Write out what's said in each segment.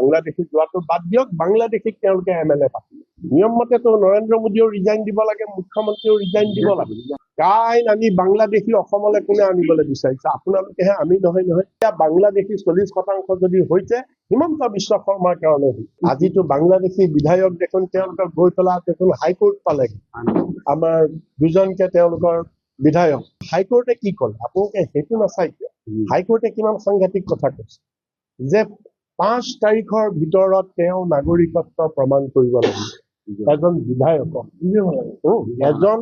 বাংলাদেশী যোৱাটো বাদ দিয়ক, বাংলাদেশীক তেওঁলোকে এমএলএ পাতিলে। নিয়ম মতেতো নৰেন্দ্ৰ মোদীয়েও ৰিজাইন দিব লাগে, মুখ্যমন্ত্ৰীয়েও ৰিজাইন দিব লাগে। কা আইন আনি বাংলাদেশী অসমলৈ কোনে আনিবলৈ বিচাৰিছে? আপোনালোকেহে, আমি নহয় নহয়। এতিয়া বাংলাদেশী 40% যদি হৈছে, হিমন্ত বিশ্ব শৰ্মাৰ কাৰণে হৈছে। আজিতো বাংলাদেশী বিধায়ক দেখোন তেওঁলোকক গৈ পেলাই দেখোন হাইকোৰ্ট পালেগে। আমাৰ দুজনকে তেওঁলোকৰ বিধায়ক হাইকোৰ্টে কি ক'লে, আপোনালোকে সেইটো নাচাই কিয়? হাইকোৰ্টে কিমান সাংঘাতিক কথা কৈছে যে 5 তাৰিখৰ ভিতৰত তেওঁ নাগৰিকত্ব প্ৰমাণ কৰিব লাগিব এজন বিধায়কক। এজন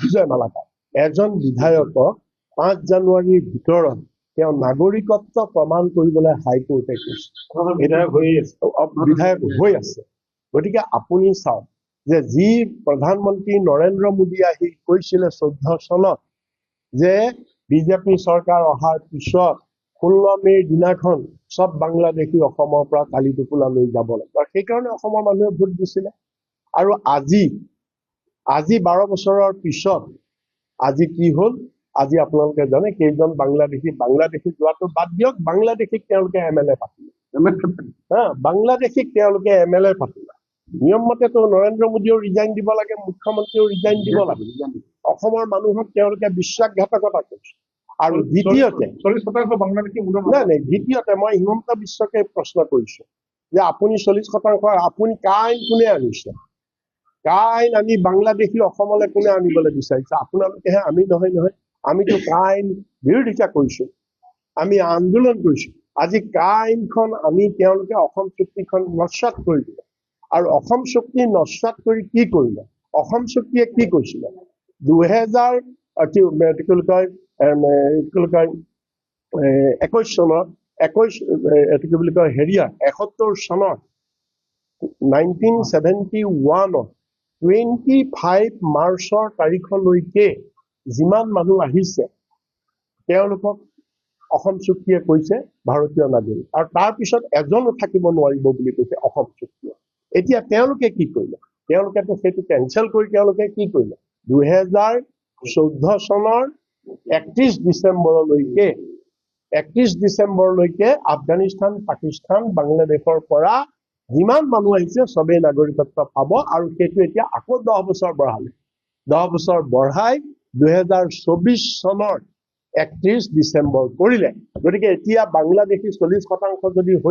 বিজয় মালাকাৰ, এজন বিধায়কক 5 জানুৱাৰীৰ ভিতৰত তেওঁ নাগৰিকত্ব প্ৰমাণ কৰিবলৈ হাইকোৰ্টে কৈছে। বিধায়ক হৈ আছে। বিধায়ক হৈ আছে। গতিকে আপুনি চাওক যে যি প্ৰধানমন্ত্ৰী নৰেন্দ্ৰ মোদী আহি কৈছিলে 14 চনত যে বিজেপি চৰকাৰ অহাৰ পিছত 16 মে'ৰ দিনাখন চব বাংলাদেশী অসমৰ পৰা টালি টোপোলা লৈ যাব লাগিব, আৰু সেইকাৰণে অসমৰ মানুহে ভোট দিছিলে। আৰু আজি 12 বছৰৰ পিছত আজি কি হ'ল? আজি আপোনালোকে জানে কেইজন বাংলাদেশী, বাংলাদেশী যোৱাটো বাদ দিয়ক, বাংলাদেশীক তেওঁলোকে এমএলএ পাতিলে। হা, বাংলাদেশীক তেওঁলোকে এমএলএ পাতিলে। নিয়ম মতেতো নৰেন্দ্ৰ মোদীয়েও ৰিজাইন দিব লাগে, মুখ্যমন্ত্ৰীয়েও ৰিজাইন দিব লাগে। অসমৰ মানুহক তেওঁলোকে বিশ্বাসঘাতকতা কৰিছে। আৰু দ্বিতীয়তে 40% বাংলাদেশী। নাই নাই, দ্বিতীয়তে মই হিমন্ত বিশ্বকে প্ৰশ্ন কৰিছো যে আপুনি 40%, আপুনি কা আইন কোনে আনিছে? কা আইন আনি বাংলাদেশী অসমলৈ কোনে আনিবলৈ বিচাৰিছে? আপোনালোকেহে, আমি নহয় নহয়। আমিতো কা আইন বিৰোধিতা কৰিছো, আমি আন্দোলন কৰিছো। আজি কা আইনখন আনি তেওঁলোকে অসম চুক্তিখন নস্যাৎ কৰি দিলে। আৰু অসম চুক্তি নস্যাৎ কৰি কি কৰিলে? অসম চুক্তিয়ে কি কৈছিলে? 2000 কি বুলি কয়, কি বুলি কয়, 21 চনত, 21, এইটো কি বুলি কয়, হেৰিয়া 71 চনত, 1971ত 25 মাৰ্চৰ তাৰিখলৈকে যিমান মানুহ আহিছে, তেওঁলোকক অসম চুক্তিয়ে কৈছে ভাৰতীয় নাগৰিক, আৰু তাৰপিছত এজনো থাকিব নোৱাৰিব বুলি কৈছে অসম চুক্তিয়ে। এতিয়া তেওঁলোকে কি কৰিলে? তেওঁলোকেতো সেইটো কেঞ্চেল কৰি তেওঁলোকে কি কৰিলে? 2014 চনৰ 31 ডিচেম্বৰলৈকে, 31 ডিচেম্বৰলৈকে আফগানিস্তান, পাকিস্তান, বাংলাদেশৰ পৰা যিমান মানুহ আহিছে চবেই নাগৰিকত্ব পাব। আৰু সেইটো এতিয়া আকৌ 10 বছৰ বঢ়ালে। 10 বছৰ বঢ়াই 2024 চনৰ 31 ডিচেম্বৰ কৰিলে। গতিকে এতিয়া বাংলাদেশী 40% যদি হৈছে